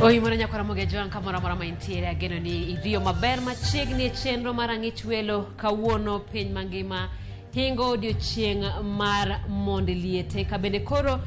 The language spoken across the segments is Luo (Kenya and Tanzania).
Oimore nyakwara Moge Jwang' kamoro amora ma intiere ageno ni idhiyo maber machiegni e chenro mar ang'ich welo kawuono piny mangima hingo odiochieng' mar mond liete ka bende koro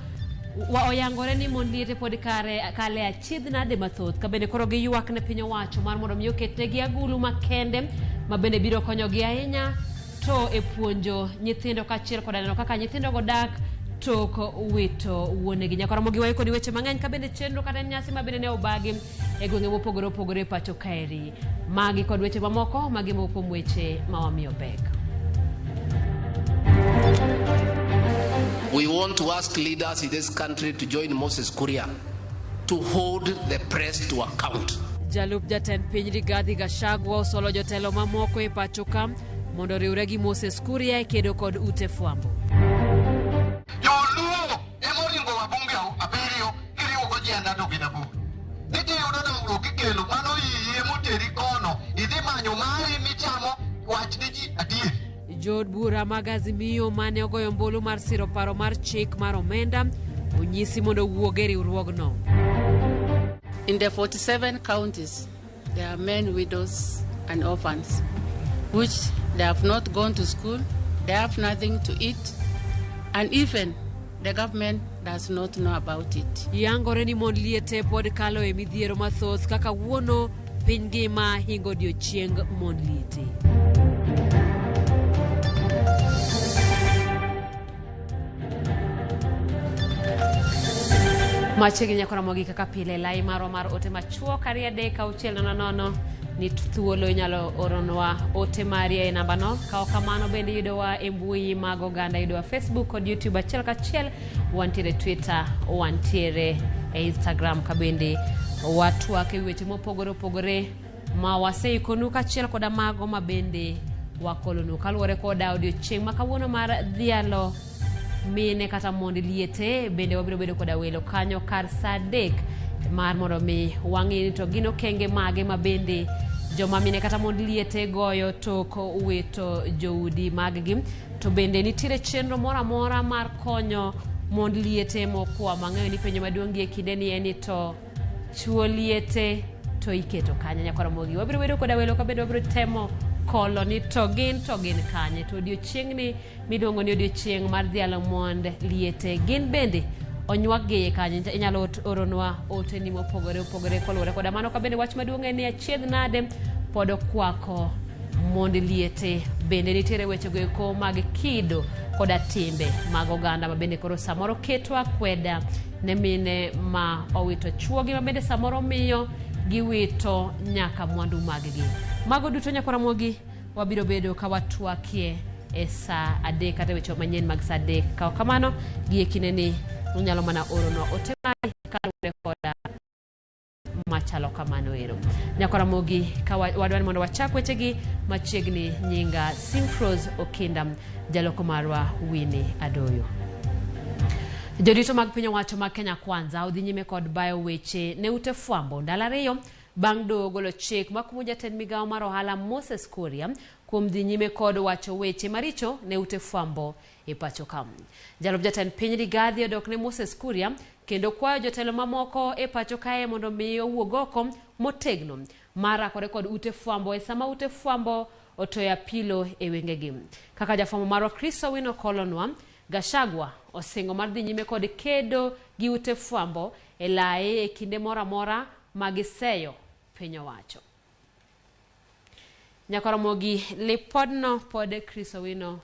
wa oyangore ni mond liete pod kare kale achiedh nade mathoth ka bende koro giywak ne piny owacho mar mondo mi oketnegi agulu makende ma bende biro konyogi ahinya to e puonjo nyithindo kaachiel koda neno kaka nyithindogo dak tok wito wuonegi. Nyaka romo gi wayo kodi weche mang'eny ka bende chenro kata en nyasi ma bende ne obagi e gwenge mopogore opogore e pacho kaeri. Magi kod weche mamoko magi moko kuom weche ma wamiyo pek. We want to ask leaders in this country to join Moses Kuria to hold the press to account. Jalup jatend piny Rigathi Gachagua osolo jotelo mamoko e pacho ka mondo oriwre gi Moses Kuria e kedo kod ute fwambo. Joluo ema oringo wabunge abiriyo kiriwo gojienda to gin aboro. Ni tiyudo dongruok kikelo mano iyi emoteri kono idhi manyo mari michamo wach ni ji adier. Jood bura mag Azimio mane ogoyo ombulu mar siro paro mar chik mar omenda onyisi mondo owuog e riwruogno. In the 47 counties, there are men, widows, and orphans, which they have not gone to school, they have nothing to eat, and even the government does not know about it. Yangore ni mond liete pod kalo e midhiero mathoth kaka wuono piny ngima hingo odiochieng mond liete. Machiegni nyaka ramogi kaka pile lai marwa mar ote machuok 23600 ni thuolo inyalo oronwa ote mari e nambano. Ka ok kamano bende yudowa e mbui mag oganda, yudowa Facebook kod YouTube achiel kachiel, wantiere Twitter, wantiere e Instagram ka bende watwak e weche mopogore opogore ma waseikonu kaachiel koda mago ma bende wakolonu kaluwore koda odiochieng' ma kawuono mar dhialo mine kata mond liete bende wabiro bedo koda welo kanyo kar saa 3 mar mondo mi wang'i ni to gin okenge mage ma bende joma mine kata mond liete goyo tok wito joudi maggi to bende nitiere chenro moro amora mar konyo mond liete mokwamo ang'eyo ni penjo maduong' gi e kinde ni en ni to chuo liete to iketo kanye nyakwar Ramogi wabiro bedo koda welo ka bende wabiro temo kolo ni to gin kanye to odiochieng'ni miluongo ni odiochieng' mar dhialo mond liete gin bende onywak gi iye kanye inyalo oronwa oteni mopogore opogore koluwore koda mano ka bende wach maduong' en ni achiedh nade pod okwako mond liete bende nitiere wechego eko mag kido koda timbe mag oganda ma bende koro samoro keto akweda ne mine ma owito chuogi ma bende samoro miyo giwito nyaka mwandu maggi. Mago duto nyakwar Ramogi wabiro bedo ka watwakie e saa 3 kata weche manyien mag saa 3. Ka ok kamano, gie kindeni unyalo mana oronwa ote mari kaluwore koda machalo kamano ero. Nyakwar Ramogi, ka wadwa ni mondo wachak wechegi machiegni, nyinga Simfrose Okinda, jaloko marwa Winnie Adoyo. Jorito mag piny owacho mag Kenya Kwanza odhi nyime kod bayo weche ne ute fwambo ndalo 2 bang' doho golo chik makumo jatend migawo mar ohala Moses Kuria kuom dhi nyime kod wacho weche maricho ne ute fwambo e pacho ka. Jalup jatend piny Rigathi odok ne Moses Kuria kendo kwayo jotelo mamoko e pacho kae mondo mi owuog oko motegno mar rakore kod ute fwambo e sama ute fwambo otoyo apilo e wengegi. Kaka jafwambo marwa Chris Owino kolonwa, Gachagua osingo mar dhi nyime kod kedo gi ute fwambo e lae e kinde moro amora ma giseyo piny owacho. Nyakwar Ramogi, lipodno pod Chris Owino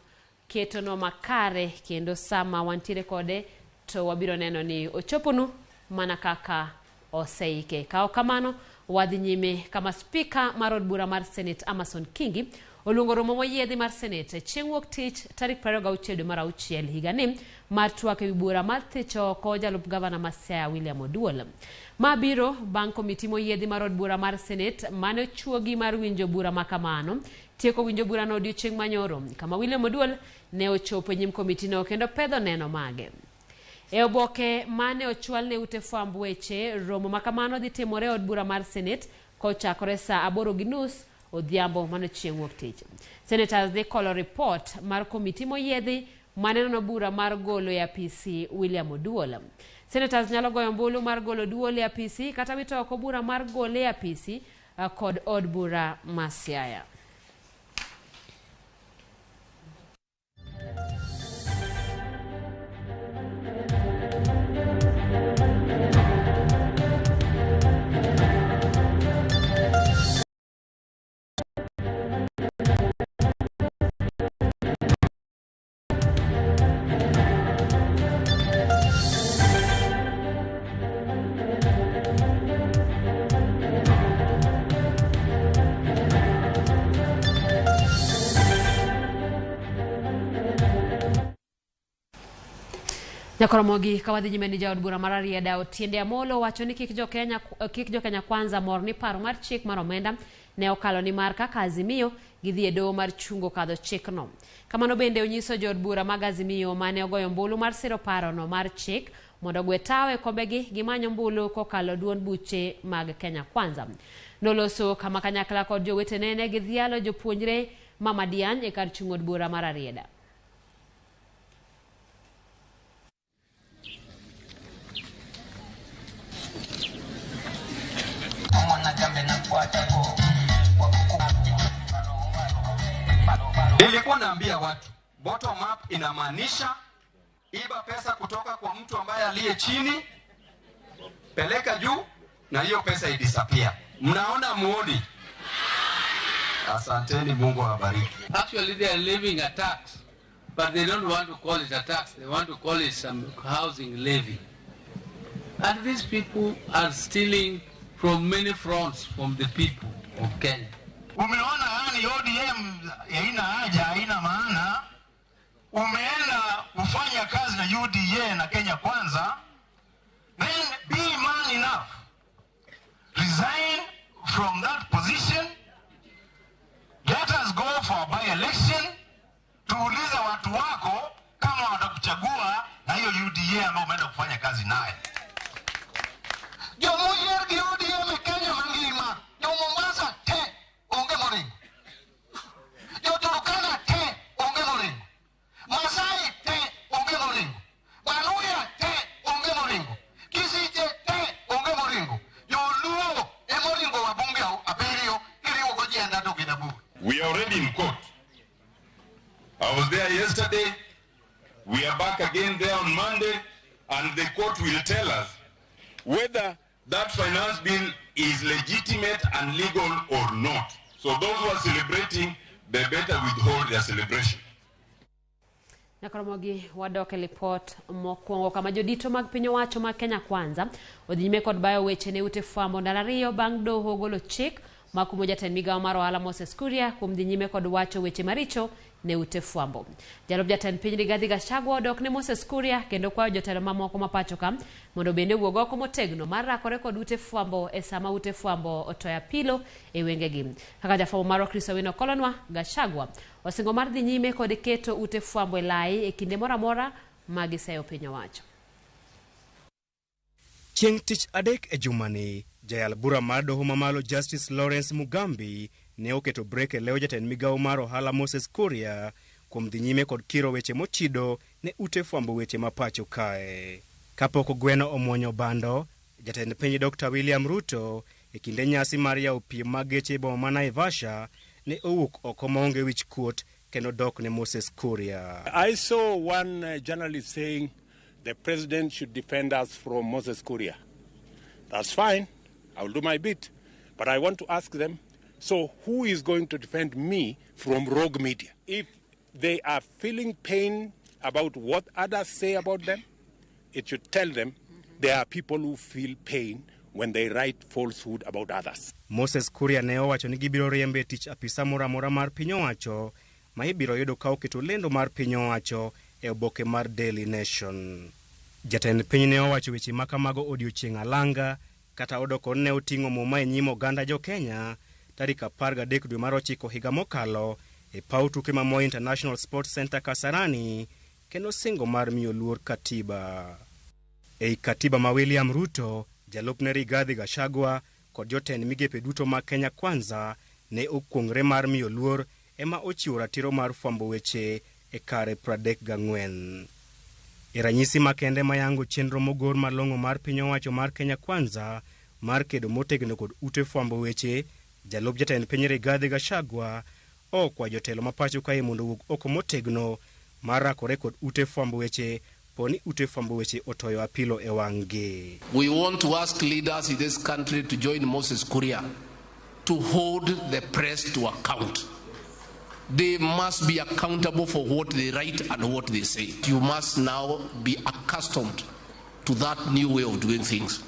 ketonwa makare kendo sama wantiere kode to wabiro neno ni ochoponu mana kaka oseike. Ka ok kamano, wadhi nyime kama spika mar od bura mar Senate Amason Kingi oluongo romo moyiedhi mar Senate chieng' wuok tich tarik 26 dwe mar 6 higani mar twak ewi bura mar thicho oko jalup gavana ma Siaya William Oduol. Ma biro bang' komiti moyiedhi mar od bura mar Senate mane ochuogi mar winjo bura ma kamano tieko winjo burano odiochieng' manyoro kama William Oduol ne ochopo e nyim komitino kendo pedho neno mage. E oboke mane ochwal ne ute fwamb weche, romo ma kamano dhi timore e od bura mar Senate kochakore saa 8:30 odhiambo mano chieng' wuok tich. Senators dhi kolo ripot mar komiti moyiedhi Maneno bura mar golo e apisi William Oduol. Senators nyalo goyo ombulu mar golo Oduol e apisi kata wito oko bura mar gole e apisi kod od bura ma Siaya. Nyakoromogi ka wadhi nyime ni jaod bura mar Rarieda Otiende Amolo wacho ni kik jo Kenya Kwanza mor ni paro mar chik mar omenda ne okalo ni mar kaka Azimio gidhi e doho mar chungo kadho chikno. Kamano bende onyiso jood bura mag Azimio mane ogoyo ombulu mar siro parono mar chik mondo ogwe tawo e kombegi gimany ombulu kokalo duond buche mag Kenya Kwanza. Noloso kama kanyakla kod jowetene ne gidhialo jopuonjre ma Madiany e kar chung' od bura mar Rarieda. Nilikuwa naambia watu bottom up inamaanisha iba pesa kutoka kwa mtu ambaye aliye chini, peleka juu, na hiyo pesa idisappear. Mnaona muoni? Asanteni, Mungu awabariki. Actually, they are levying a tax, but they don't want to call it a tax. They want to call it some housing levy. And these people are stealing from many fronts from the people of Kenya. Umeona, yani ODM haina haja, haina maana. Umeenda kufanya kazi na UDA na Kenya Kwanza, then be man enough, resign from that position, let us go for a by-election, tuulize watu wako kama watakuchagua na hiyo UDA ambayo umeenda kufanya kazi naye. Jomoyier gi ODM e Kenya mangima, jo Mombasa te onge moringo, jo Turkana te onge moringo, Masai te onge moringo, Baluya te onge moringo, Kisiche te onge moringo, Joluo emoringo wabunge abiriyo kiriwo gojienda to gin aboro. We are already in court. I was there yesterday. We are back again there on Monday, and the court will tell us whether that finance bill is legitimate and legal or not. So those who are celebrating, they better withhold their celebration. Nyakoromogi wadok e lipot mokwongo kama jodito mag piny owacho mag Kenya Kwanza odhi nyime kod bayo weche ne ute fwambo ndalo ariyo bang' doho golo chik makumo jatend migawo mar ohala Moses Kuria kuom dhi nyime kod wacho weche maricho ne ute fwambo. Jalup jatend piny Rigathi Gachagua odok ne Moses Kuria kendo kwayo jotelo mamoko ma pacho ka mondo bende owuog oko motegno mar rakore kod ute fwambo e sama ute fwambo otoyo apilo e wengegi. Kaka jafwambo marwa Chris Owino kolonwa, Gachagua osingo mar dhi nyime kod keto ute fwambo e lai e kinde moro amora ma giseyo piny owacho. Chieng' tich adek e jumani, jayal bura mar doho mamalo Justice Lawrence Mugambi ne oketo brek e lew jatend migawo mar ohala Moses Kuria kuom dhi nyime kod kiro weche mochido ne ute fwambo weche ma pacho kae. Kapok gweno omuonyo bando, jatend piny Dr. William Ruto e kinde nyasi mar yawo piem mag geche e boma ma Naivasha ne owuok oko maonge wich kuot kendo dok ne Moses Kuria. I saw one journalist saying the president should defend us from Moses Kuria. That's fine. I will do my bit. But I want to ask them, so who is going to defend me from rogue media? If they are feeling pain about what others say about them, it should tell them there are people who feel pain when they write falsehood about others. Moses Kuria ne owacho ni gibiro riembe e tich apisa moro amora mar piny owacho ma ibiro yudo ka oketo lendo mar piny owacho e oboke mar Daily Nation. Jatend piny ne owacho weche ma kamago odiochieng' alanga kata odoko ne oting'o muma e nyim oganda jo-Kenya tarik 13 dwe mar ochiko higa mokalo e paw tuke ma Moi International Sports Center Kasarani kendo singo mar miyo luor katiba. Ei katiba ma William Ruto, jalupne Rigathi Gachagua kod jotend migepe duto mag Kenya Kwanza ne okuong're mar miyo luor ema ochiwo ratiro mar fwambo weche e kare 34. E ranyisi makende mayango chenro mogor malong'o mar piny owacho mar Kenya Kwanza mar kedo motegno kod ute fwambo weche, jalup jatend piny Rigathi Gachagua okwa jotelo ma pacho kae mondo owuog oko motegno mar rakore kod ute fwambo weche poni ute fwambo weche otoyo apilo e wang'gi. We want to ask leaders in this country to join Moses Kuria to hold the press to account. They must be accountable for what they write and what they say. You must now be accustomed to that new way of doing things.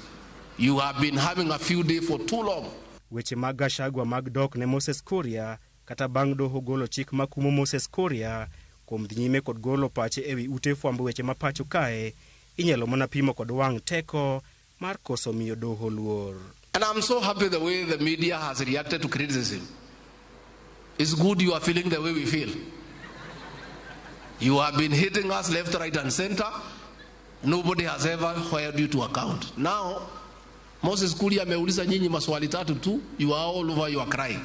You have been having a few days for too long. Weche mag Gachagua mag dok ne Moses Kuria kata bang' doho golo chik makumo Moses Kuria kuom dhi nyime kod golo pache ewi ute fwambo weche ma pacho kae inyalo mana pimo kod wang' teko mar koso miyo doho luor. And I'm so happy the way the media has reacted to criticism. It's good you are feeling the way we feel. You have been hitting us left, right, and center. Nobody has ever held you to account. Now, Moses Kuria ameuliza nyinyi maswali tatu tu, you are all over, you are crying.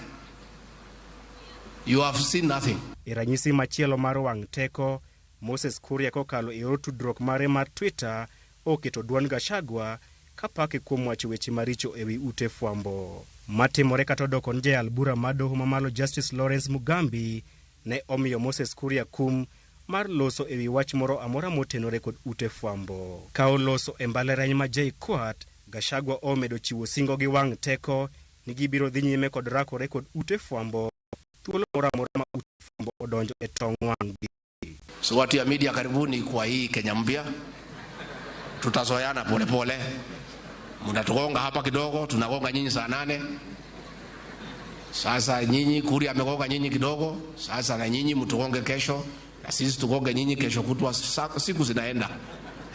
You have seen nothing. E ranyisi machielo mar wang' teko, Moses Kuria kokalo e yor tudruok mare mar Twitter oketo duond Gachagua kapake kuom wacho weche maricho ewi ute fwambo. Matimore kata odoko ni jayal bura mar doho mamalo Justice Lawrence Mugambi ne omiyo Moses Kuria kum mar loso ewi wach moro amora motenore kod ute fwambo. Ka oloso e mbalariany ma JKUAT, Gachagua omedo chiwo singo gi wang' teko ni gibiro dhi nyime kod rakore kod ute fwambo thuolo moro amora ma ute fwambo odonjo e tong wang'gi. So watu ya media, karibuni kwa hii Kenya mpya. Tutazoeana polepole. Mnatugonga hapa kidogo, tunagonga nyinyi saa 8. Sasa nyinyi Kuria amegonga nyinyi kidogo, sasa na nyinyi mtugonge kesho, na sisi tugonge nyinyi kesho kutwa, siku zinaenda.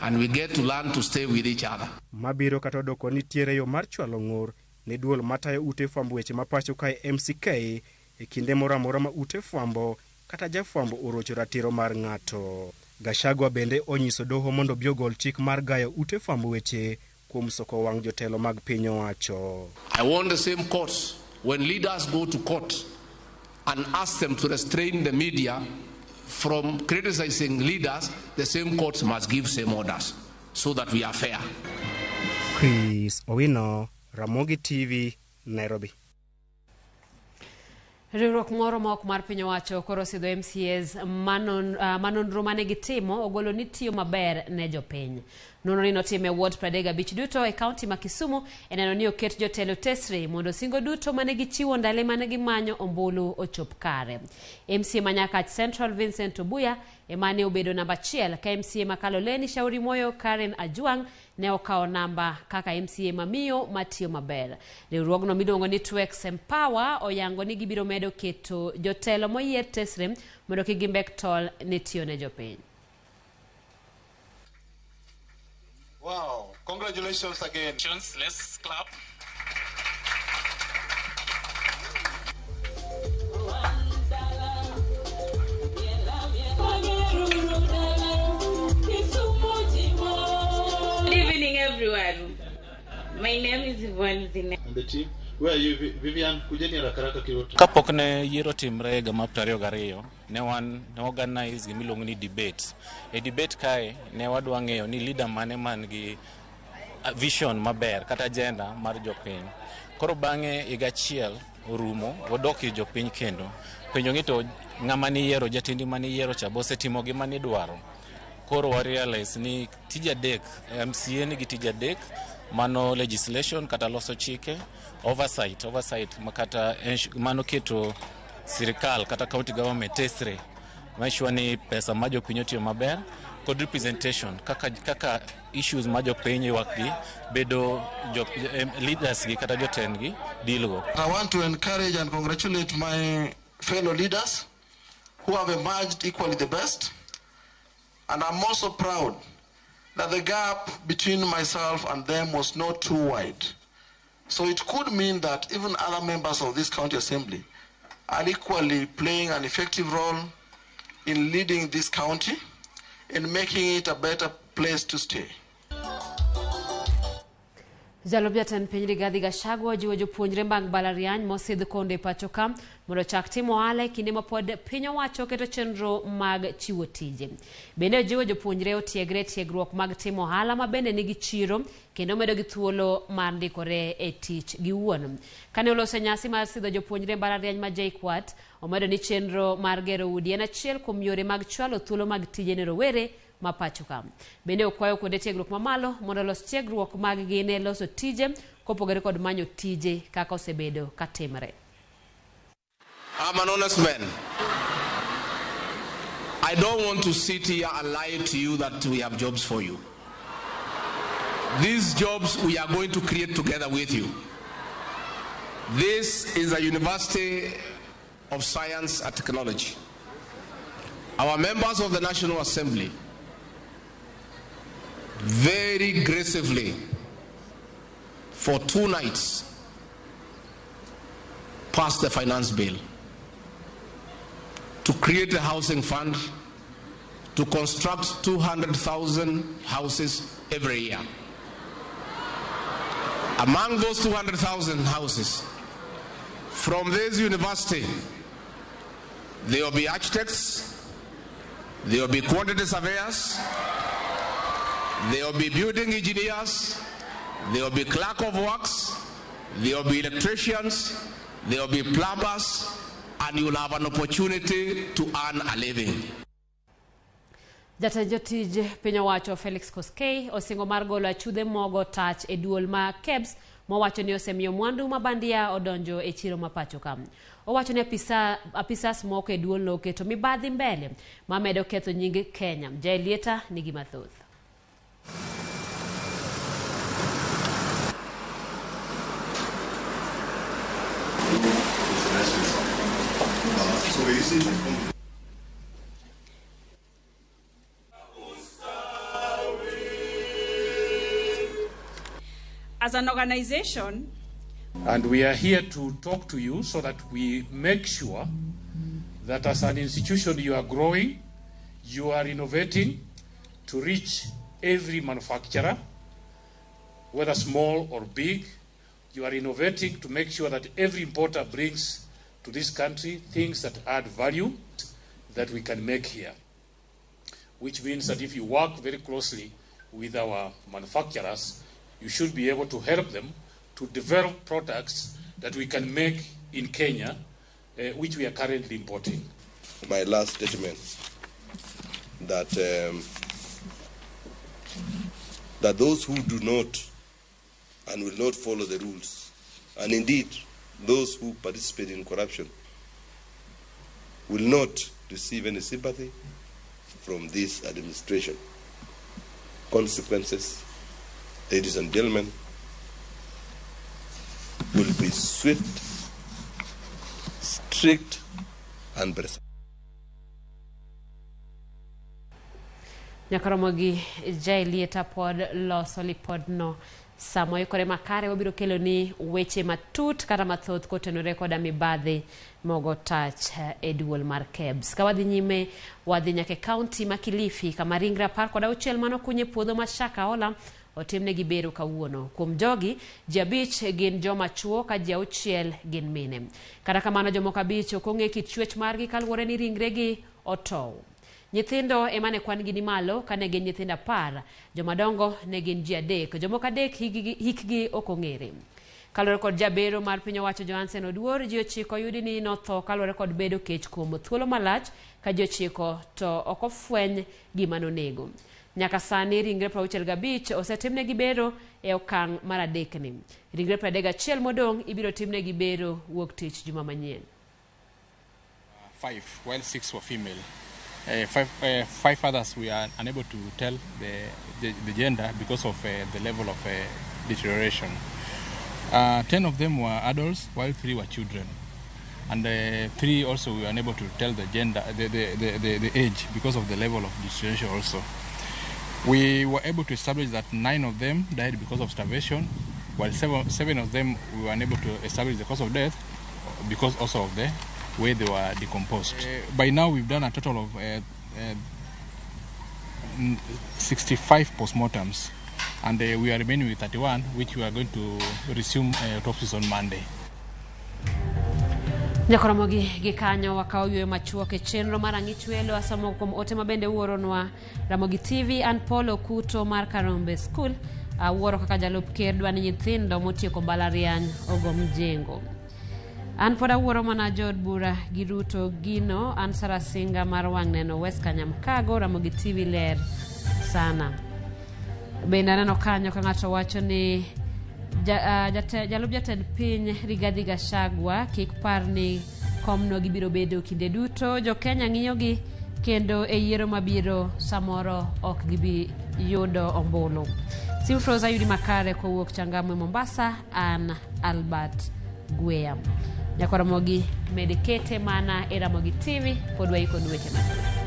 And we get to learn to stay with each other. Mabiro kata odoko nitiere yo mar chwalo ng'ur ne duol matayo ute fwambo weche ma pacho kae MCK e kinde moro amora ma ute fwambo kata jafwambo orocho ratiro mar ng'ato. Gachagua bende onyiso doho mondo obi ogol chik mar gayo ute fwambo weche kuom soko wang' jotelo mag piny owacho. I want the same courts when leaders go to court and ask them to restrain the media from criticizing leaders, the same courts must give same orders so that we are fair. Chris Owino, Ramogi TV, Nairobi. Riwruok moro ma ok mar piny owacho koro osidho MCAs manonro mane gitimo ogolo ni tiyo maber ne jopiny. Nonro ni notim e ward 35 duto e kaunti ma Kisumu e neno ni oket jotelo tesre mondo singo duto mane gichiwo ndale mane gimanyo ombulu ochop kare. MCA ma Nyakach Central Vincent Obuya emane obedo namba 1 ka MCA ma Kaloleni Shauri Moyo Karen Ajuang ne okawo namba kaka MCA mamiyo matiyo maber. Riwruogno miluongo ni Twex Empower oyango ni gibiro medo keto jotelo moyier tesre mondo kik gimbek tol ne tiyo ne jopiny. Wow, congratulations again. Let's clap. Good evening, everyone. My name is Yvonne Zine. And the team. Where are you, Vivian? Kujeni haraka haraka Kiroto. Kapok ne yiero timre higa mar 22, ne wan ne organize gima iluongo ni debate. E debate kae ne wadwa ng'eyo ni leader mane man gi vision maber kata agenda mar jopiny. Koro bang'e higa achiel orumo, wadok ir jopiny kendo. Penjo ni to ng'ama niyiero, jatendi maniyiero cha bosetimo gima nidwaro. Koro wa realize ni tij adek, MCA nigi tij adek, mano legislation kata loso chike, oversight kata mano keto sirikal kata county government tesre, make sure ni pesa ma jopiny otiyo maber, kod representation kaka issues ma jopiny ywak gi bedo leaders gi kata jotendgi deal go. I want to encourage and congratulate my fellow leaders who have emerged equally the best. And I'm also proud that the gap between myself and them was not too wide. So it could mean that even other members of this county assembly are equally playing an effective role in leading this county and making it a better place to stay. Jalup jatend piny Rigathi Gachagua ojiwo jopuonjre mag mbalariany mosidh konde e pacho ka mondo ochak timo ohala e kinde ma pod piny owacho keto chenro mag chiwo tije. Bende ojiwo jopuonjre otiegre e tiegruok mag timo ohala ma bende nigi chiro kendo medo gi thuolo mar ndikore e tich giwuon. Kane oloso nyasi mar sidho jopuonjre mbalariany ma JKUAT, omedo ni chenro mar gero udi en achiel kuom yore mag chwalo thuolo mag tije ne rowere ma pacho ka. Bende okwayo kuonde tiegruok mamalo mondo olos tiegruok mag gi ne loso tije kopogore kod manyo tije kaka osebedo katimre. I'm an honest man. I don't want to sit here and lie to you that we have jobs for you. These jobs we are going to create together with you. This is a university of science and technology. Our members of the National Assembly very aggressively for 2 nights passed the finance bill to create a housing fund to construct 200,000 houses every year. Among those 200,000 houses, from this university, there will be architects, there will be quantity surveyors, there will be building engineers, there will be clerk of works, there will be electricians, there will be plumbers, and you will have an opportunity to earn a living. Jatend jotij piny owacho Felix Koskei osingo mar golo achudhe mogo tach e duol ma KEBS mowacho ni osemiyo mwandu ma bandia odonjo e chiro ma pacho ka. Owacho ni apisas moko e duolno oketo mibadhi mbele mamedo ketho nying Kenya. Jaelieta nigi mathoth. As an organization, and we are here to talk to you so that we make sure that as an institution you are growing, you are innovating to reach every manufacturer, whether small or big. You are innovating to make sure that every importer brings to this country things that add value that we can make here, which means that if you work very closely with our manufacturers, you should be able to help them to develop products that we can make in Kenya, which we are currently importing. My last statement, that that those who do not and will not follow the rules, and indeed those who participate in corruption, will not receive any sympathy from this administration. Consequences, ladies and gentlemen, will be swift, strict, and precise. Nyakaromogi Jaelieta pod loso lipodno. Sama oikore makare wabiro kelo ni weche matut kata mathoth kotenore koda mibadhi mogo tach e duol mar KEBS. Ka wadhi nyime, wadhi nyaka e kaunti ma Kilifi kama ringre 16 manokunye puodho ma Shakahola otimnegi bero kawuono. Kuom jogi, ji 5 gin joma chuo ka ji 6 gin mine. Kata kamano jomoko 5 ok ong'e kit chwech margi kaluwore ni ringregi otow. Nyithindo ema ne kwan gi ni malo kane gin nyithindo 10, jomadongo ne gin ji 3, jomoko 3 hikgi ok ong'ere. Kaluwore kod jabero mar piny owacho Johansen Oduor, ji 9 oyudi ni notho kaluwore kod bedo kech kuom thuolo malach ka ji 9 to ok ofweny gima nonego. Nyaka sani ringre 65 osetimnegi bero e okang' mar 3 ni. Ringre 31 modong' ibiro timnegi bero wuok tich juma manyien. 5, while 6 were female. 5 others we are unable to tell the gender because of the level of deterioration. 10 of them were adults, while 3 were children, and 3 also we were unable to tell the gender, the age because of the level of deterioration also. We were able to establish that 9 of them died because of starvation, while 7 of them we were unable to establish the cause of death because also of the way they were decomposed. By now we've done a total of 65 postmortems, And we are remaining with 31, which we are going to resume autopsies on Monday. Nyakoromogi gi kanyo wakawo yweyo machuok e chenro mar ang'ich welo asomo kuom ote ma bende uoronwa Ramogi TV an Paul Okuto mar Karombe School awuoro kaka jalup ker dwa ni nyithindo motieko mbalariany ogo mjengo. An pod awuoro mana jood bura gi Ruto gino an Sara Singa mar wang' neno West Kanyamkago Ramogi TV ler sana. Bende aneno kanyo ka ng'ato wacho ni jalup jatend piny Rigathi Gachagua kik par ni komno gibiro bedo kinde duto. Jo-Kenya ng'iyogi kendo e yiero mabiro samoro ok gibi yudo ombulu. Simfroza yudi makare kowuok Changamwe Mombasa, an Albert Gweya. Nyakoromogi med kete mana e Ramogi TV pod waikonu weche mathoth.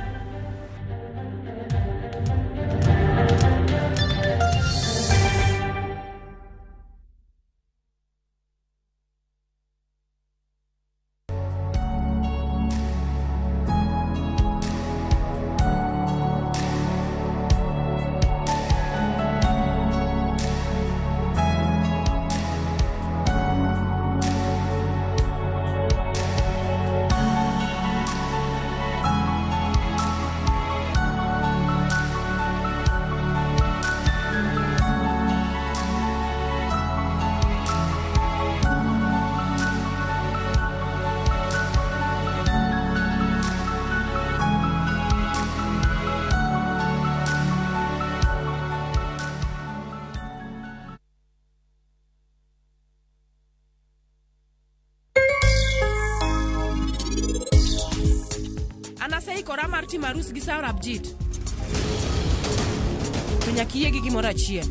Aseikora mar timo arus gi Saurabh Jeet. To nyaka iyie gi gimoro achiel.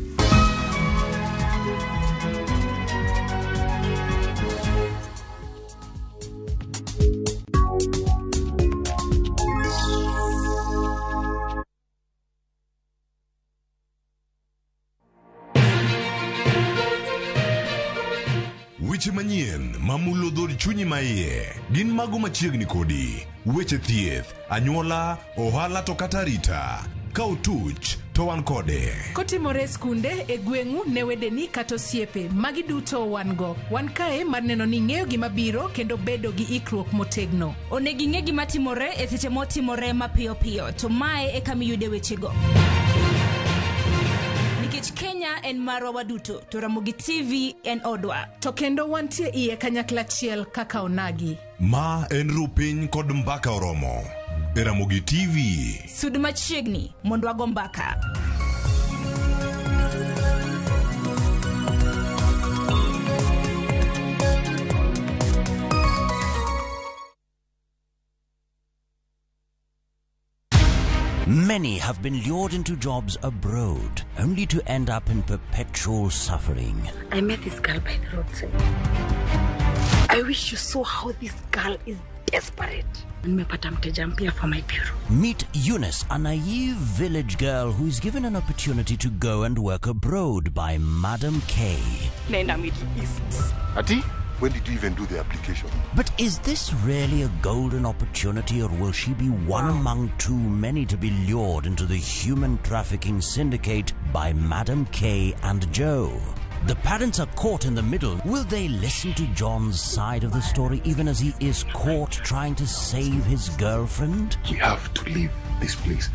Weche manyien mamulo dhood chunyi maiye gin mago machiegni kodi. Weche thieth, anyuola, ohala to kata arita. Ka otuch to wan kode. Kotimore e skunde, e gweng'u, ne wedeni kata osiepe, magi duto wan go. Wan kae mar neno ni ing'eyo gima biro kendo bedo gi ikruok motegno. Onego ing'e gima timore e seche motimore mapiyo piyo, to mae e kama iyude wechego. Nikech Kenya en marwa waduto, to Ramogi TV en odwa. To kendo wantie iye kanyakla achiel kaka onagi. Ma en rupiny kod mbaka oromo. E Ramogi TV. Sud machiegni mondo wago mbaka. Many have been lured into jobs abroad, only to end up in perpetual suffering. I met this girl by the roadside. I wish you saw how this girl is desperate. Nimepata mteja mpya for my bureau. Meet Eunice, a naive village girl who is given an opportunity to go and work abroad by Madam K. Naenda Middle East. Ati, when did you even do the application? But is this really a golden opportunity, or will she be one among too many to be lured into the human trafficking syndicate by Madam K and Joe? The parents are caught in the middle. Will they listen to John's side of the story even as he is caught trying to save his girlfriend? We have to leave this place.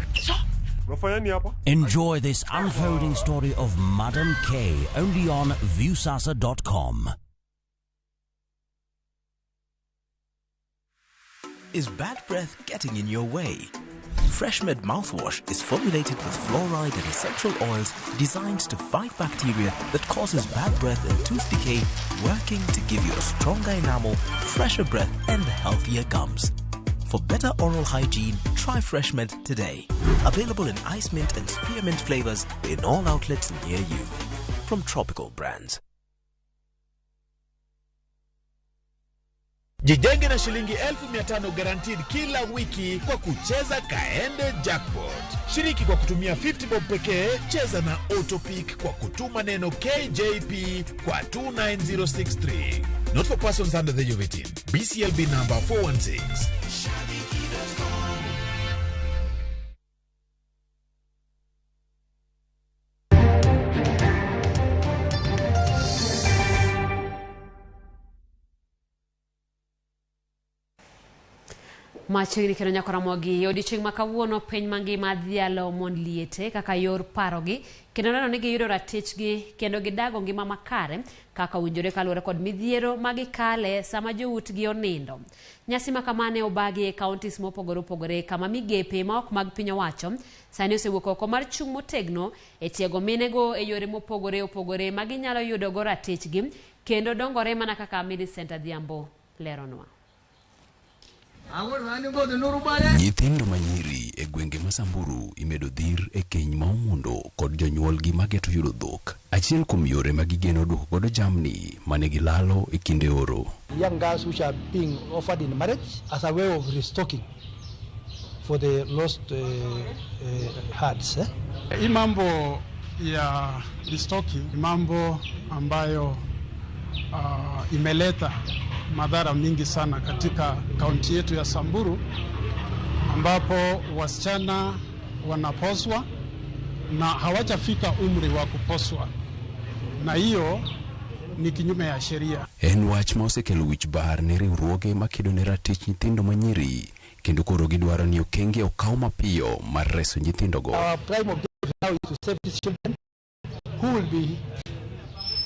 Enjoy this unfolding story of Madam K only on Viusasa.com. Is bad breath getting in your way? FreshMed mouthwash is formulated with fluoride and essential oils designed to fight bacteria that causes bad breath and tooth decay, working to give you a stronger enamel, fresher breath, and healthier gums. For better oral hygiene, try FreshMed today. Available in ice mint and spearmint flavors in all outlets near you. From Tropical Brands. Jijenge na shilingi 1500 guaranteed kila wiki kwa kucheza Kaende Jackpot. Shiriki kwa kutumia 50 bob pekee, cheza na Autopick kwa kutuma neno KJP kwa 29063. Not for persons under the age of 18. BCLB number 416. Machiegni kendo nyaka Ramogi, odiochieng' ma kawuono piny mangima dhialo mond liete kaka yor parogi kendo neno ni giyudo ratichgi kendo gidago ngima makare kaka owinjore kaluwore kod midhiero ma gikale sama joutgi onindo. Nyasi ma kama ne obagi e counties mopogore opogore kama migepe ma ok mag piny owacho sani osewuok oko mar chung' motegno e tiego minego e yore mopogore opogore ma ginyalo yudogo ratichgi kendo dongore mana kaka Millicent Adhiambo leronwa. Nyithindo manyiri e gwenge ma Samburu imedo dhir e keny ma omondo kod jonyuolgi mageto yudo dhok. Achiel kuom yore ma gigeno duoko godo jamni mane gilalo e kinde oro. Young girls which are being offered in marriage as a way of restocking for the lost herds. Hii mambo ya restocking ni mambo ambayo imeleta madhara mingi sana katika kaunti yetu ya Samburu, ambapo wasichana wanaposwa na hawajafika umri wa kuposwa, na hiyo ni kinyume ya sheria. En wach ma osekelo wich bar ne riwruoge makedo ne ratich nyithindo manyiri kendo koro gidwaro ni okenge okaw mapiyo mar reso nyithindogo. Our prime objective now is to save these children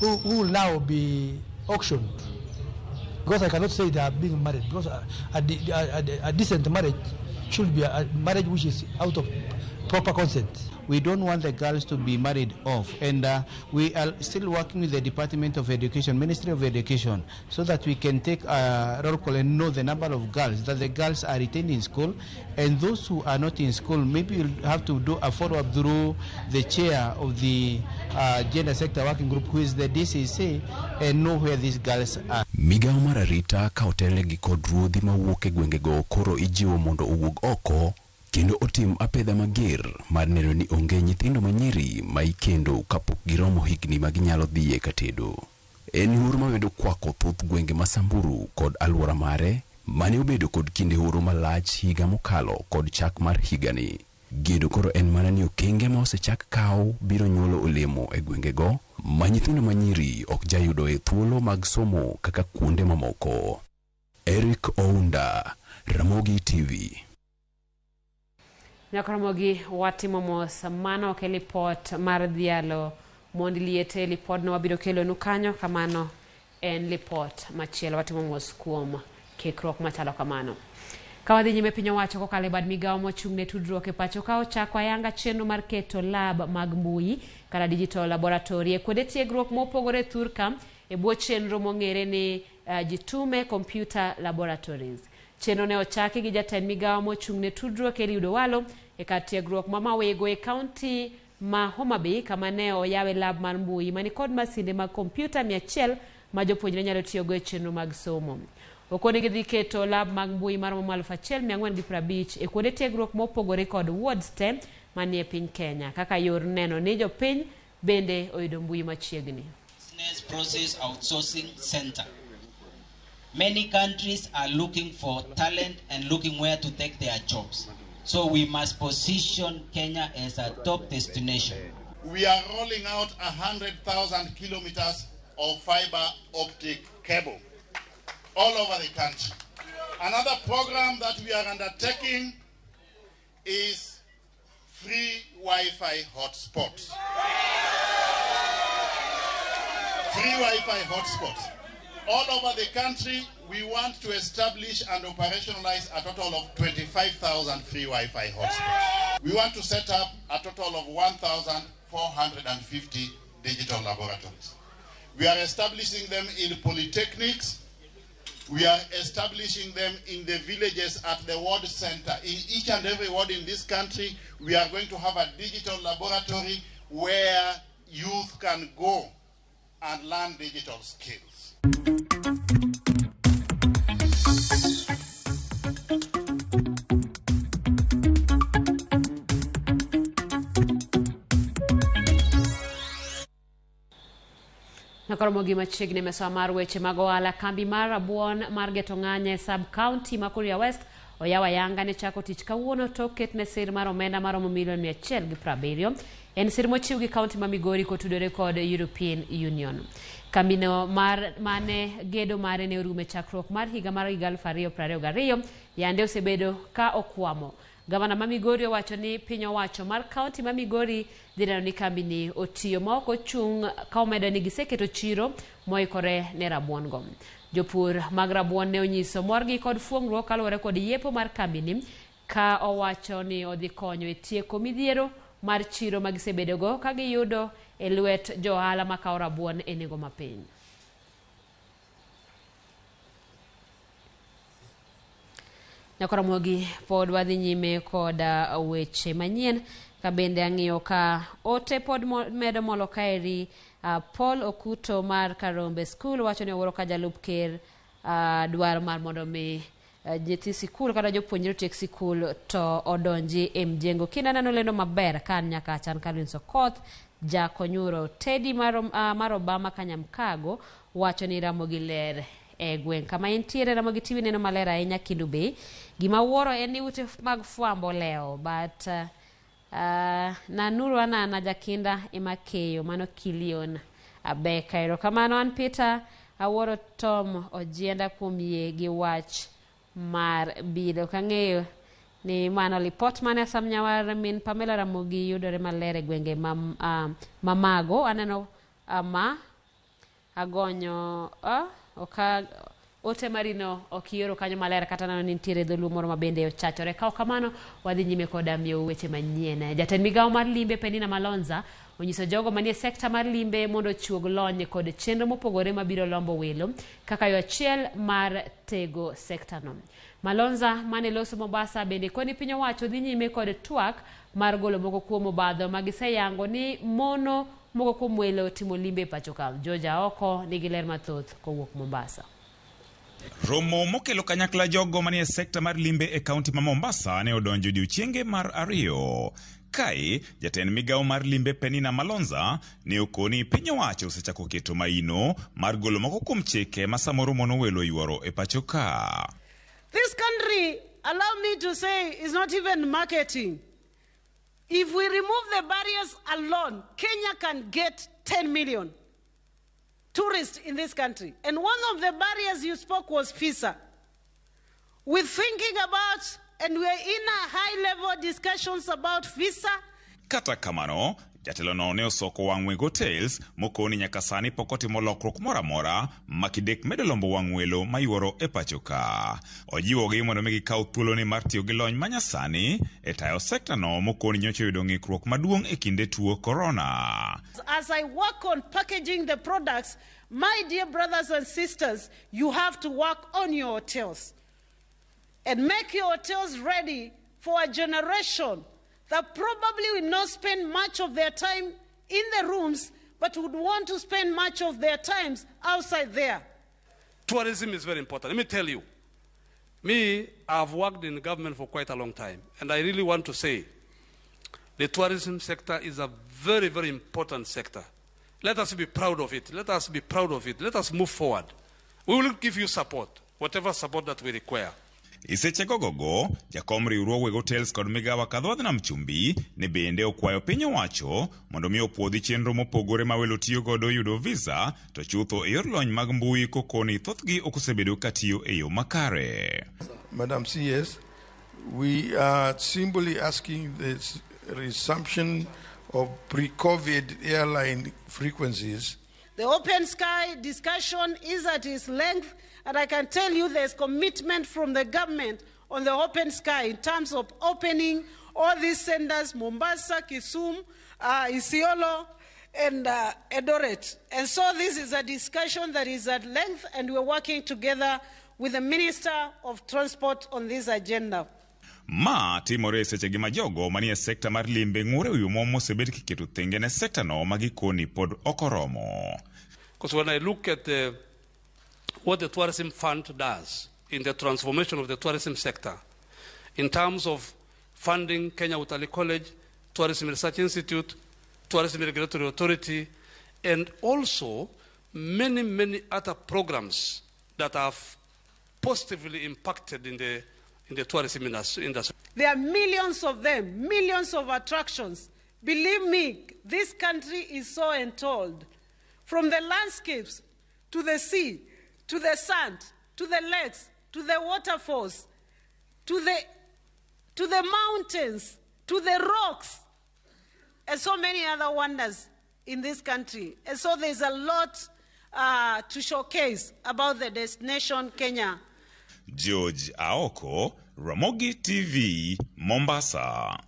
who will now be auctioned. Because I cannot say they are being married, because a decent marriage should be a marriage which is out of proper consent. We don't want the girls to be married off, and we are still working with the Department of Education, Ministry of Education, so that we can take a roll call and know the number of girls, that the girls are retained in school, and those who are not in school, maybe you'll have to do a follow-up through the chair of the Gender Sector Working Group, who is the DCC, and know where these girls are. Migawo mar arita ka otelnegi kod ruodhi mawuok e gwengego koro ijiwo mondo owuog oko kendo otim apedha mager mar neno ni onge nyithindo manyiri ma ikendo kapok giromo higni ma ginyalo dhiye ka tedo. En luoro mamedo kwako thoth gwenge ma Samburu kod alwora mare mane obedo kod kinde oro malach higa mokalo kod chak mar higani. Geno koro en mana ni okenge ma osechak kaw biro nyuolo olemo e gwengego ma nyithindo manyiri ok jayudoe thuolo mag somo kaka kuonde mamoko. Eric Ounda, Ramogi TV. Nyaka Ramogi watimo mos, mano ok e lipot mar dhialo mond liete, lipodno wabiro kelonu kanyo, kamano en lipot machielo. Watimo mos kuom kikruok machalo kamano. Ka wadhi nyime, piny owacho kokalo e bad migawo mochung' ne tudruok e pacho ka ochako ayanga chenro mar keto lab mag mbui kata digital laboratory e kuonde tiegruok mopogore thurka e bwo chenro mong'ere ni Jitume Computer Laboratories. Chenro ne ochaki gi jatend migawo mochung' ne tudruok Eliud Owalo e kar tiegruok ma Mawego e kaunti ma Homa Bay kama ne oyawe lab mar mbui manikod masinde mag kompyuta 100 ma jopuonjre nyalo tiyogo e chenro mag somo. Okone gidhi keto lab mag mbui maromo 1450 e kuonde tiegruok mopogore kod wards te manie piny Kenya kaka yor neno ni jopiny bende oyudo mbui machiegni. Business Process Outsourcing Center. Many countries are looking for talent and looking where to take their jobs. So we must position Kenya as a top destination. We are rolling out 100,000 kilometers of fiber optic cable all over the country. Another program that we are undertaking is free Wi-Fi hotspots. Free Wi-Fi hotspots. All over the country, we want to establish and operationalize a total of 25,000 free Wi-Fi hotspots. We want to set up a total of 1,450 digital laboratories. We are establishing them in polytechnics. We are establishing them in the villages at the ward center. In each and every ward in this country, we are going to have a digital laboratory where youth can go and learn digital skills. Nakoromo machiegni mesoa mar weche mag ohala. Kambi mar rabuon mar geto ng'anye sub county ma Kuria West oyawo ayanga ne chako tich kawuono tok ketne sir mar omenda maromo milion 170. En sir mochiw gi kaunti ma Migori kotudore kod European Union. Kambino mar mane gedo mare ne orumo e chakruok mar higa mar 2022 yande osebedo ka okwamo. Gavana ma Migori owacho ni piny owacho mar kaunti ma Migori dhi neno ni kambini otiyo ma ok ochung' ka omedo ni giseketo chiro moikore ne rabuon go. Jopur mag rabuon ne onyiso morgi kod fuong'ruok kaluwore kod yepo mar kambini ka owacho ni odhi konyo e tieko midhiero mar chiro ma gisebedogo ka giyudo e lwet jo ohala makawo rabuon e nengo mapiny. Nyakoromogi pod wadhi nyime kod weche manyien ka bende ang'iyo ka ote pod medo molo kaeri. Paul Okuto mar Karombe School wacho ni owuoro ka jalup ker dwaro mar mondo mi nyithi sikul kata jopuonjre otiek sikul to odonji e mjengo. Kinda neno lendo maber ka an nyaka chan Calvin Sokoth Jakonyuro Teddy mar Obama Kanyamkago wacho ni Ramogi ler e gweng' kama entiere. Ramogi TV neno maler ahinya Kendu Bay. Gima wuoro en ni ute mag fwambo lewo but Nanuru anana jakinda ema keyo mano Kilion Abeka. Erokamano an Peter awuoro Tom Ojienda kuom yie gi wach mar bilo. Kang'eyo ni mano lipot mane Sam Nyawar min Pamela Ramogi yudore maler e gwenge mamago. Aneno ma agonyo ote marino ok ioro kanyo maler kata neno ni nitiere dholuo moro ma bende ochachore. Ka ok kamano wadhi nyime koda miyo weche manyien. Jatend migawo mar limbe Penina Malonza onyiso jogo manie sekta mar limbe mondo ochuog lony kod chenro mopogore mabiro lombo welo kaka yo achiel mar tego sekta no. Malonza mane loso Mombasa bende koni piny owacho dhi nyime kod twak mar golo moko kuom obadho ma giseyango ni mono moko kuom welo timo limbe e pacho ka. George Aoko nigi ler mathoth kowuok Mombasa. Romo mokelo kanyakla jogo manie sekta mar limbe e kaunti ma Mombasa ne odonjo odiechienge mar ariyo. Kae, jatend migawo mar limbe Penina Malonza ne okoni piny owacho osechako keto maino mar golo moko kuom chike ma samoro mono welo yuoro e pacho ka. This country, allow me to say, is not even marketing. If we remove the barriers alone, Kenya can get 10 million tourists in this country. And one of the barriers you spoke was visa. We're thinking about, and we're in a high-level discussions about visa. Kata kamano, jatelo no ne osoko wang' weg hotels mokoni nyaka sani pok otimo lokruok moro amora ma kidek medo lombo wang' welo mayuoro e pacho ka. Ojiwogi mondo mi gikaw thuoloni mar tiyo gi lony manyasani e tayo sekta no mokoni nyocha oyudo ng'ikruok maduong' e kinde tuo korona. As I work on packaging the products, my dear brothers and sisters, you have to work on your hotels and make your hotels ready for a generation that probably will not spend much of their time in the rooms, but would want to spend much of their times outside there. Tourism is very important. Let me tell you, me, I've worked in government for quite a long time, and I really want to say the tourism sector is a very, very important sector. Let us be proud of it. Let us be proud of it. Let us move forward. We will give you support, whatever support that we require. Iseche gogogo, jakom riwruog weg hotels kod migawa Kadhodh Nam Chumbi ne bende okwayo piny owacho mondo mi opuodhi chenro mopogore ma welo tiyo godo yudo visa to chutho e yor lony mag mbui kokoni thothgi ok osebedo ka tiyo e yo makare. Madam CS, we are simply asking the resumption of pre-COVID airline frequencies. The open sky discussion is at its length, and I can tell you there's commitment from the government on the open sky in terms of opening all these centers, Mombasa, Kisumu, Isiolo, and Eldoret. And so this is a discussion that is at length, and we're working together with the Minister of Transport on this agenda. Ma timore e seche gi ma jogo manie sekta mar limbe ng'ure wi omwom mosebet kiketo thenge ne sekta no ma gikoni pod ok oromo. Because when I look at what the Tourism Fund does in the transformation of the tourism sector, in terms of funding Kenya Utalii College, Tourism Research Institute, Tourism Regulatory Authority, and also many, many other programs that have positively impacted in the tourism industry. There are millions of them, millions of attractions. Believe me, this country is so enthralled. From the landscapes to the sea, to the sand, to the lakes, to the waterfalls, to the mountains, to the rocks, and so many other wonders in this country. And so there's a lot to showcase about the destination Kenya. George Aoko, Ramogi TV, Mombasa.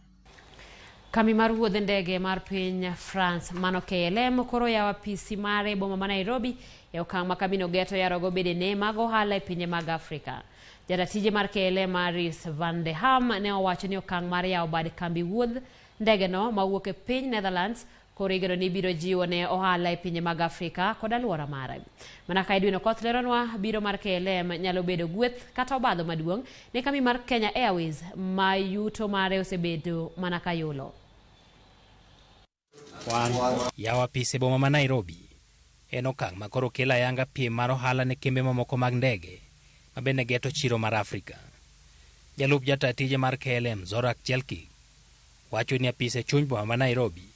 Kambi mar wuodh ndege mar piny France mano KLM koro yawo apisi mare e boma ma Nairobi e okang' ma kambino geto yarogo bedene mag ohala e pinje mag Afrika. Jaratije mar KLM Aris van der Ham ne owacho ni okang' mar yawo bad kambi wuodh ndegeno mawuok e piny Netherlands koro igeno ni biro jiwo ne ohala e pinje mag Afrika kod alwora mare. Mana ka Edwin Okoth leronwa, biro mar KLM nyalo bedo gweth kata obadho maduong' ne kambi mar Kenya Airways ma yuto mare osebedo mana ka yulo. Yawo apis e boma ma Nairobi en okang' ma koro kelo ayanga piem mar ohala ne kembe mamoko mag ndege ma bende geto chiro mar Afrika. Jalup jata tije mar KLM Zorak Jelki wacho ni apis e chuny boma ma Nairobi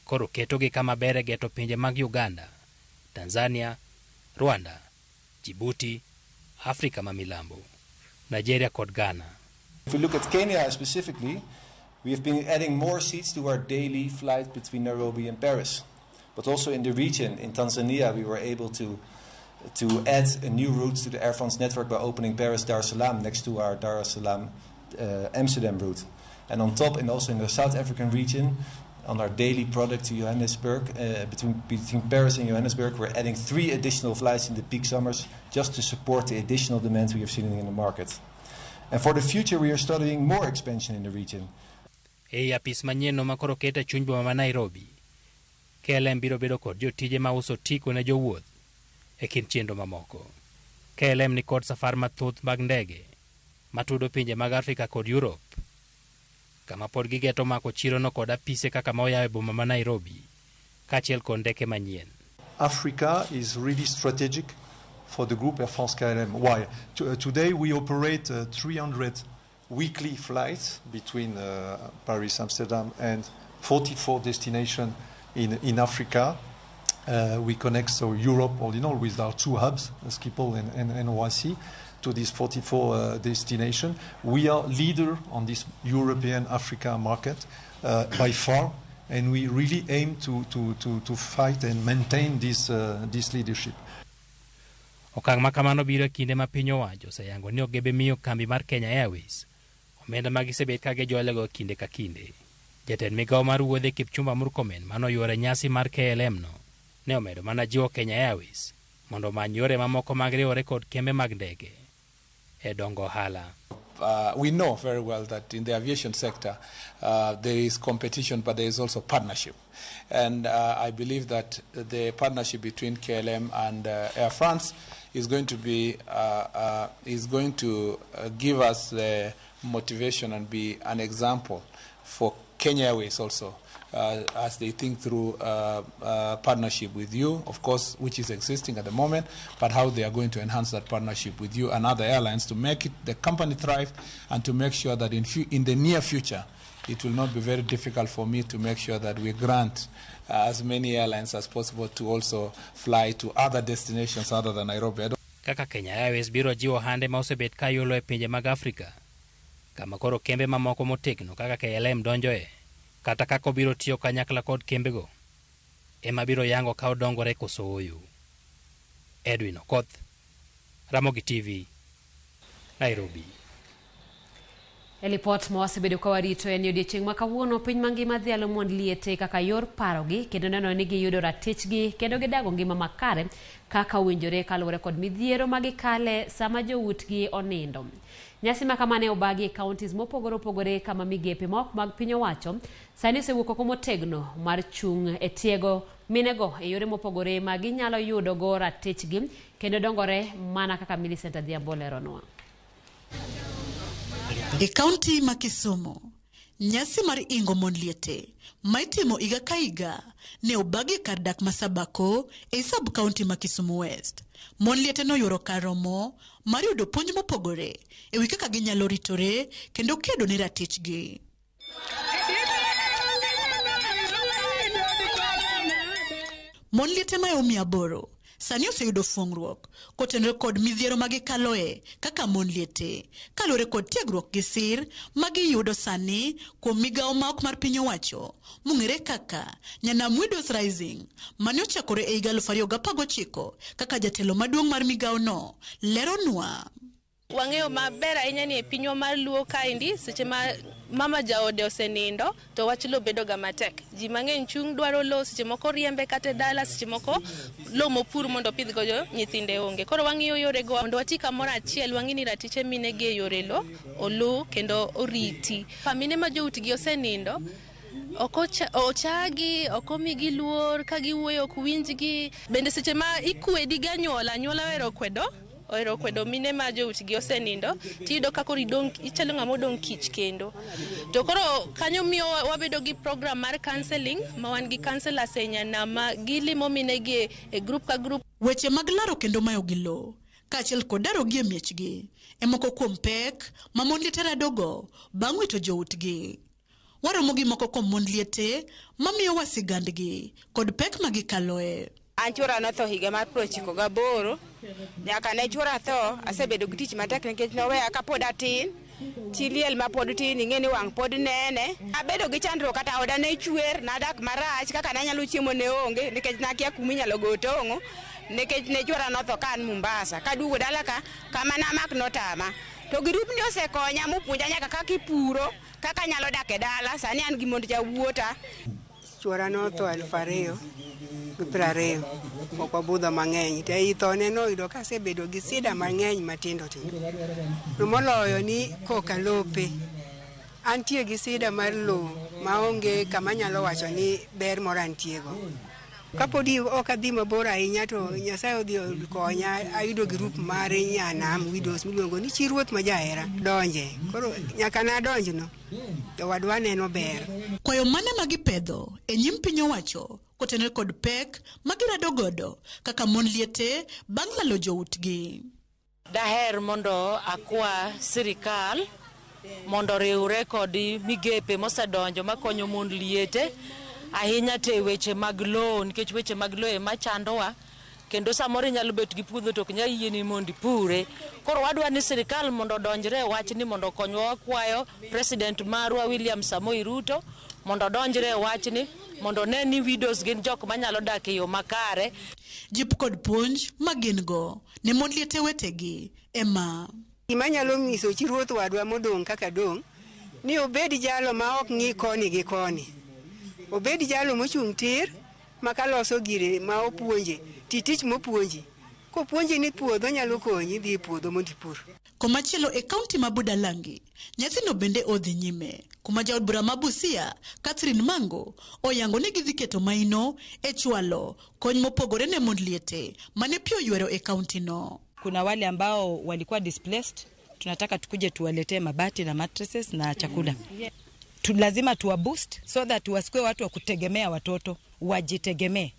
koro ketogi kama ber e geto pinje mag Uganda, Tanzania, Rwanda, Djibouti, Afrika ma Milambo, Nigeria kod Ghana. If we look at Kenya specifically, we have been adding more seats to our daily flight between Nairobi and Paris. But also in the region, in Tanzania, we were able to add a new route to the Air France network by opening Paris-Dar es Salaam next to our Dar es Salaam Amsterdam route. And on top, and also in the South African region, on our daily product to Johannesburg, between Paris and Johannesburg, we're adding 3 additional flights in the peak summers just to support the additional demand we have seen in the market. And for the future, we are studying more expansion in the region. Ei apis manyien ma koro ket e chuny boma ma Nairobi, KLM biro bedo kod jotije ma uso otiko ne jowuoth e kind chenro mamoko. KLM ni kod safar mathoth mag ndege matudo pinje mag Afrika kod Europe, kama pod gigeto mako chirono kod apise kaka ma oyaw e boma ma Nairobi, kaachiel kod ndeke manyien. Africa is really strategic for the group Air France KLM. Why? Today we operate 300 weekly flights between Paris, Amsterdam, and 44 destinations in Africa. We connect so Europe all in all with our 2 hubs, Schiphol and NYC, to these 44 destinations. We are leader on this European Africa market by far, and we really aim to fight and maintain this leadership. Okang' ma kamano biro e kinde ma piny owacho oseyango ni ok gibi miyo kambi mar Kenya Airways omenda ma gisebet ka gijolego kinde ka kinde. Jatend migawo mar wuodhe Kipchumba Murkomen manoyuoro e nyasi mar KLM no ne omedo mana jiwo Kenya Airways mondo omany yore mamoko mag riwore kod kembe mag ndege e dongo ohala. We know very well that in the aviation sector there is competition, but there is also partnership. And I believe that the partnership between KLM and Air France is going to be give us the motivation and be an example for Kenya Airways also, as they think through partnership with you, of course, which is existing at the moment, but how they are going to enhance that partnership with you and other airlines to make it, the company thrive, and to make sure that in the near future, it will not be very difficult for me to make sure that we grant as many airlines as possible to also fly to other destinations other than Nairobi. Kaka Kenya Airways biro jiwo hande ma osebet ka yolo e pinje mag Afrika, kama koro kembe mamoko motegno kaka KLM donjoe, kata kaka obiro tiyo kanyakla kod kembego, ema biro yango ka odongore koso ooyo. Edwin Okoth, Ramogi TV, Nairobi. E lipot ma wasebedo ka warito en odiechieng' ma kawuono, piny mangima dhialo mond liete kaka yor parogi kendo neno ni giyudo ratichgi kendo gidago ngima makare kaka owinjore kaluwore kod midhiero ma gikale sama joutgi onindo. Nyasi ma kama ne obagi e counties mopogore opogore kama migepe ma ok mag piny owacho sani osewuok oko motegno mar chung' e tiego minego e yore mopogore ma ginyalo yudo go ratichgi kendo dongore mana kaka Millicent Adhiambo leronwa. E kaunti ma Kisumu, nyasi mar ingo mon liete ma itimo higa ka higa ne obagi kar dak ma Sabako e sub kaunti ma Kisumu West. Mon liete noyuoro kar romo mar yudo puonj mopogore e wi kaka ginyalo ritore kendo kedo ne ratichgi. Mon liete mayo 800 sani oseyudo fuong'ruok kotenore kod midhiero ma gikaloe kaka mon liete kaluwore kod tiegruok gi sir ma giyudo sani kuom migawo ma ok mar piny owacho mong'ere kaka Nyanam Widows Rising mane ochakore e higa 2019 kaka jatelo maduong' mar migawono leronwa. Wang'eyo maber ahinya ni e pinywa mar Luo kaendi seche ma mama jaode osenindo to wach lo bedo ga matek. Ji mang'eny chung' dwaro lo, seche moko riembe kata e dala, seche moko lo mopur mondo opidh godo nyithinde onge. Koro wang'iyo yorego mondo wati kamoro achiel, wang'i ni ratiche mine gi e yore lo olu kendo oriti. Pa mine ma joutgi osenindo ok ochagi, ok omigi luor, ka giwuoyo ok winjgi. Bende seche ma ikwedi gi anyuola, anyuola ohero kwedo ohero kwedo mine ma joutgi osenindo, tiyudo ka koro idong' ichalo ng'ama odong' kich kendo. To koro kanyo miyo wabedo gi program mar counseling ma wan gi counselors e Nyanam ma gilimo mine gi e group ka group. Weche mag laro kendo mayogi lowo kaachiel kod darogi e miechgi e moko kuom pek ma mond liete radogo bang' wito joutgi. Waromo gi moko kuom mond liete mamiyowa sigandgi kod pek ma gikaloe. An chuora notho higa mar 98, nyaka ne chuora tho, asebedo gi tich matek nikech noweya kapod atin, chi liel mapod tin, ing'e ni wang' pod nene. Abedo gi chandruok kata oda ne chwer, nadak marach, kaka nanyalo chiemo ne onge, nikech nakia kuma inyalo go tong'o, nikech ne chuora notho ka an Mombasa. Kaduogo dala ka, kama namak notama. To girupni osekonya mopuonja nyaka kaka ipuro, kaka anyalo dak e dala, sani an gi mond jawuota. Chuora notho 2020, ok wabudho mang'eny. To ei thone noyudo kasebedo gi sida mang'eny matindo tindo. To moloyo ni koka lope. Antie gi sida mar lowo maonge kama anyalo wacho ni ber moro antiego. Kapodi ok adhi mabor ahinya to Nyasaye odhi okonya ayudo grup mar Nyanam Widows miluongo ni chi ruoth ma jahera donje. Koro nyaka nadonjno to wadwa neno ber. Kwayo mane ma gipedho e nyim piny owacho kotenore kod pek ma girado godo kaka mon liete bang' lalo joutgi. Daher mondo akwa sirikal mondo oriwre kod migepe mosedonjo makonyo mond liete ahinya to e weche mag lowo, nikech weche mag lowo ema chandowa kendo samoro inyalo bet gi puodho to ok nyal yieni mondo ipure. Koro wadwa ni sirikal mondo odonjre e wachni mondo okonywa. Wakwayo president marwa William Samoei Ruto mondo odonjre e wachni mondo one ni widows gin jok manyalo dak e yo makare. Jip kod puonj ma gin go ne mond liete wetegi ema. Gima anyalo nyiso chi ruoth wadwa modong' kaka dong' ni obed jalo ma ok ng'i koni gi koni. Obed jalo mochung' tir ma kaloso gire ma opuonje, ti tich mopuonji. Kopuonji ni puodho nyalo konyi, dhi e puodho mondo ipur. Komachielo e kaunti ma Budalangi, nyasino bende odhi nyime, kuma jaod bura ma Busia, Catherine Mango, oyango ni gidhi keto maino e chwalo kony mopogore ne mond liete mane pi oywero e kaunti no. Kuna wale ambao walikuwa displaced, tunataka tukuje tuwaletee mabati na mattresses na chakula. Lazima tuwa boost so that wasikuwe watu wa kutegemea watoto, wajitegemee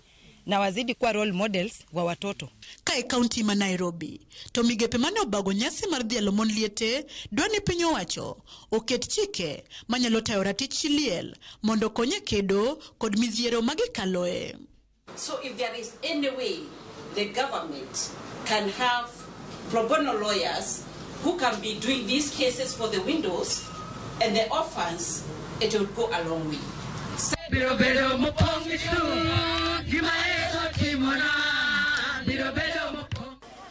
na wazidi kuwa role models wa watoto. Ka e kaunti ma Nairobi, to migepe mane obago nyasi mar dhialo mon liete dwa ni piny owacho oket chike manyalo tayo ratich chi liel mondo okony e kedo kod midhiero ma gikaloe. So if there is any way the government can have pro bono lawyers who can be doing these cases for the widows and the orphans, it will go a long way.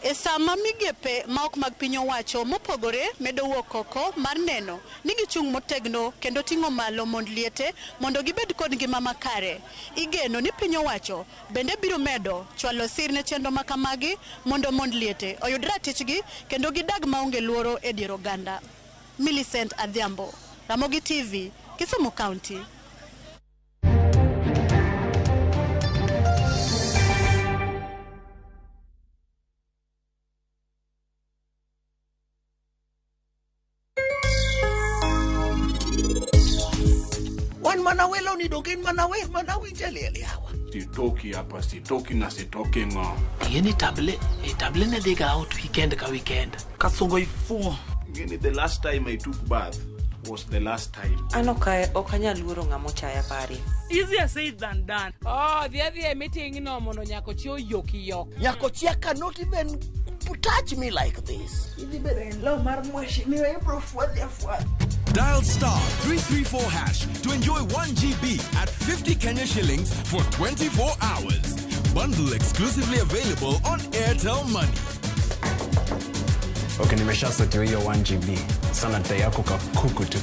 E sama migepe ma ok mag piny owacho mopogore medo wuok oko mar neno ni gichung' motegno kendo ting'o malo mond liete mondo gibed kod ngima makare. Igeno ni piny owacho bende biro medo chwalo sir ne chenro makamagi mondo mond liete oyud ratichgi kendo gidag maonge luoro e dier oganda. Millicent Adhiambo, Ramogi TV, Kisumu County. Wan mana welo ni donge en mana wer mana winje liel yawa. Sitoki hapa, sitoki na sitoki ng'o. Ing'eni table, table ne dhiga out weekend ka weekend. Kasongo ifuo. Ing'eni the last time I took bath was the last time. An ok ok anyal luoro ng'ama ochaya pari. Easier said than done. Oh, dhi adhiya e meeting no mondo nyakochi oyoki yok. Nyakochia cannot even touch me like this. Idhi bedo in law mar mheshimiwa ibro fwadhi afwadha. Dial star 334 hash to enjoy 1 GB at 50 Kenya shillings for 24 hours. Bundle exclusively available on Airtel Money. Okay, nimeshasetiwa hiyo 1 GB. Sana dai yako kakuku tu.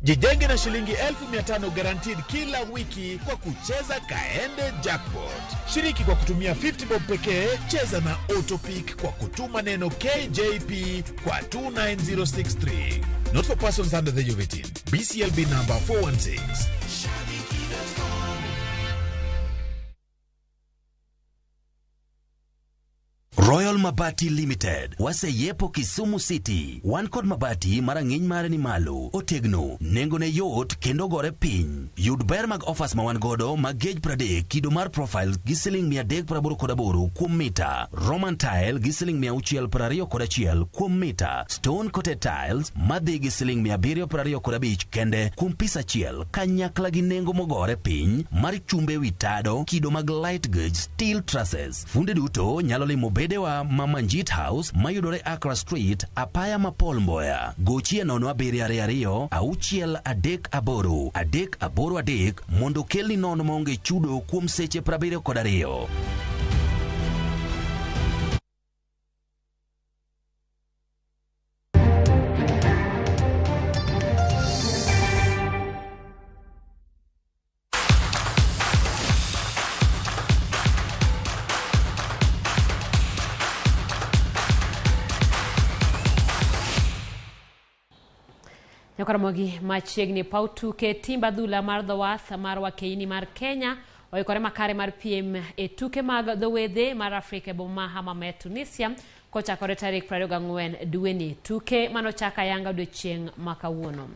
Jijenge na shilingi 500,000 guaranteed kila wiki kwa kucheza Kaende Jackpot. Shiriki kwa kutumia 50 bob pekee, cheza na Autopick kwa kutuma neno KJP kwa 29063. Not for persons under the age of 18. BCLB number 416. Royal Mabati Limited waseyepo Kisumu City. Wan kod mabati ma rang'iny mare ni malo, otegno, nengone yot kendo gore piny. Yud ber mag offers ma wan godo mag gauge 30 kido mar profile gi siling 388 kuom mita, Roman tile gi siling 621 kuom mita, stone coated tiles madhi gi siling 725 kende kuom pis achiel kanyakla gi nengo mogore piny mar chumbe wi tado kido mag light gauge steel trusses. Funde duto nyalo limo bedewa ma Manjit House mayudore Accra Street, apaya ma Paul Mboya. Gochie 0722 638 383 mondo kelni nono maonge chudo kuom seche 72. Nyakaramogi machiegni paw tuke timb adhula mar dho wath mar wakeini mar Kenya oikore makare mar piem e tuke mag dho wedhe mar Afrika e boma ma Hammamet, Tunisia kochakore tarik 24 dweni. Tuke manochak ayanga odiochieng' ma kawuono.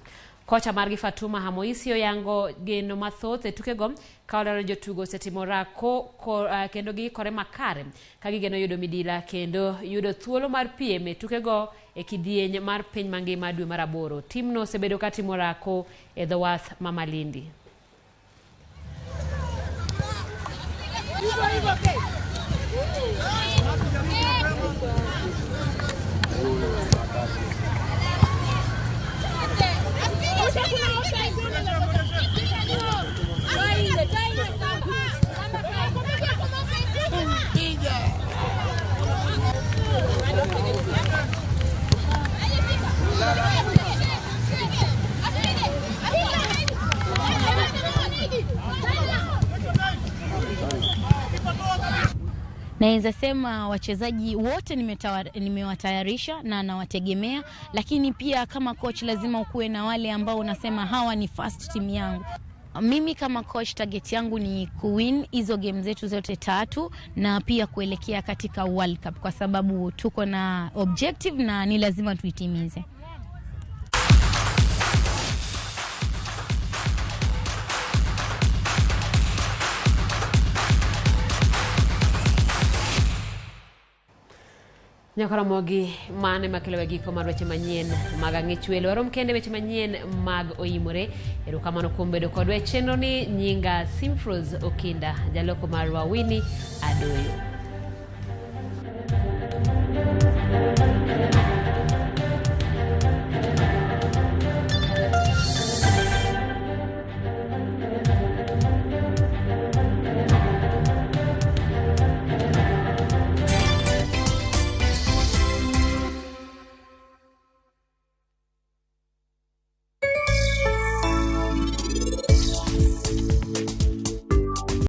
Kocha margi Fatuma Hamoisi oyango geno mathoth e tukego ka olero ni jotugo osetimo orako kendo giikore makare ka gigeno yudo midila kendo yudo thuolo mar piem e tukego e kidieny mar piny mangima dwe mar 8. Timno osebedo ka timo orako e dho wath ma Malindi. Naweza sema wachezaji wote nimewatayarisha na nawategemea, lakini pia kama coach lazima ukuwe na wale ambao unasema hawa ni first team yangu. Mimi kama coach target yangu ni kuwin hizo game zetu zote tatu na pia kuelekea katika World Cup kwa sababu tuko na objective na ni lazima tuitimize. Nyakaramogi mane makelo e giko mar weche manyien mag ang'ich welo. Warom kende weche manyien mag oimore. Erokamano kuom bedo kodwa e chenro ni. Nyinga Simfros Okinda, jaloko marwa Winnie Adoyo.